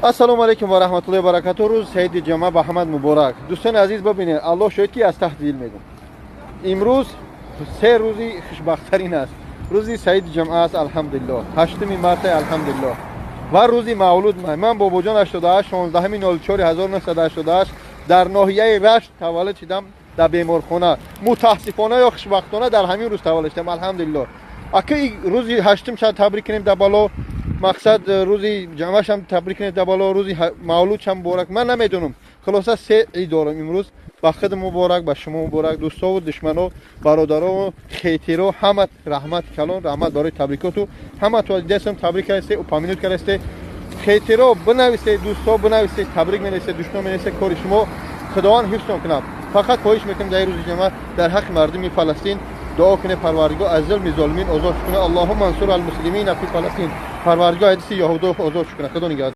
Ассалому алайкум ва раҳматуллоҳи ва баракатуҳ. Рӯзи саиди ҷамъа ба ҳамад муборак. Дӯстони азиз, бибинед, Аллоҳ шоҳид, ки аз таҳти дил мегӯм, имрӯз се рӯзи хушбахттарин аст. Рӯзи саиди ҷамъа аст, алҳамдулиллоҳ, 8 марта, алҳамдулиллоҳ, ва рӯзи мавлуд. Ман бобоҷон 88, 16 04 1988 дар ноҳияи Рашт таваллуд шудам, дар беморхона. Мутаассифона ё хушбахтона, дар ҳамин рӯз таваллуд шудам, алҳамдулиллоҳ. Ака, рӯзи ҳаштум шад табрик кунем дар бало, мақсад, рӯзи ҷамъашам табрик кунем дар бало, рӯзи мавлудшам муборак. Ман намедонам, хулоса, се ид дорам имрӯз. Ба худ муборак, ба шумо муборак, дӯстову душмано, бародаро, хейтеро, ҳама раҳмат калон, раҳмат барои табрикоту. Ҳамату дидастам, табрик кардасте, упомянуть кардасте. Хейтеро бинависе, дӯсто бинависе, табрик менависе, душман менависе, кори шумо. Худованд ҳифзтон кунад. Фақат хоҳиш мекунем, дар рӯзи ҷамъа дар ҳаққи мардуми Фаластин дуо кунед, Парвардигор аз зулми золимин озод кунад. اللهم انصر المسلمين في فلسطين. Парвардигор аз дасти яҳудо озод кунад. Худо нигаҳдор.